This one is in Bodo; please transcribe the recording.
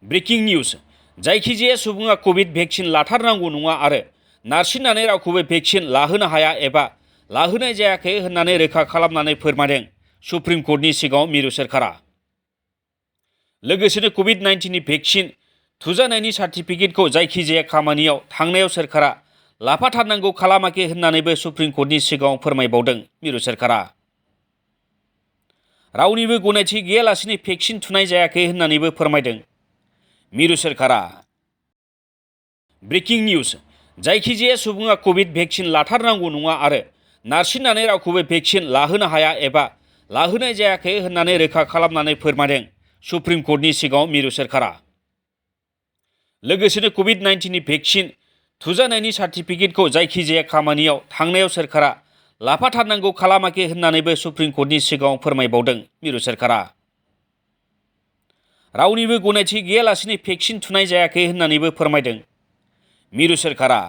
ब्रेकिं निउज जायखिजाया सुबुङा कोविड भेक्सिन लाथारनांगौ नङा आरो नारसिननानै रावखौबो भेक्सिन लाहोनो हाया एबा लाहोनाय जायाखै होननानै रोखा खालामनानै फोरमायदों सुप्रिम कर्टनि सिगाङाव मिरु सोरखारा। लोगोसेनो कोविड-19 नि भेक्सिन थुजानायनि सार्टिफिकेटखौ जायखिजाया खामानियाव थांनायाव सोरखारा लाफाथारनांगौ खालामाखै होननानैबो सुप्रिम कर्टनि सिगाङाव फोरमायबावदों मिरु सोरखारा। रावनिबो गनायथि गैयालासिनो भेक्सिन थुनाय जायाखै होननानैबो फोरमायदों मिरु सोरखारा। ब्रेकिं निउज जायखिजाया सुबुङा कोविड भेक्सिन लाथारनांगौ नङा आरो नारसिननानै रावखौबो भेक्सिन लाहोनो हाया एबा लाहोनाय जायाखै होननानै रोखा खालामनानै फोरमायदों सुप्रिम कर्टनि सिगाङाव मिरु सोरखारा। लोगोसेनो कोविड-19 नि भेक्सिन थुजानायनि सार्टिफिकेटखौ जायखिजाया खामानियाव थांनायाव सोरखारा लाफाथारनांगौ खालामाखै होननानैबो सुप्रिम कर्टनि सिगाङाव फोरमायबावदों मिरु सोरखारा। रावनिबो गनायथि गैयालासिनो भेक्सिन थुनाय जायाखै होननानैबो फोरमायदों मिरु सोरखारा।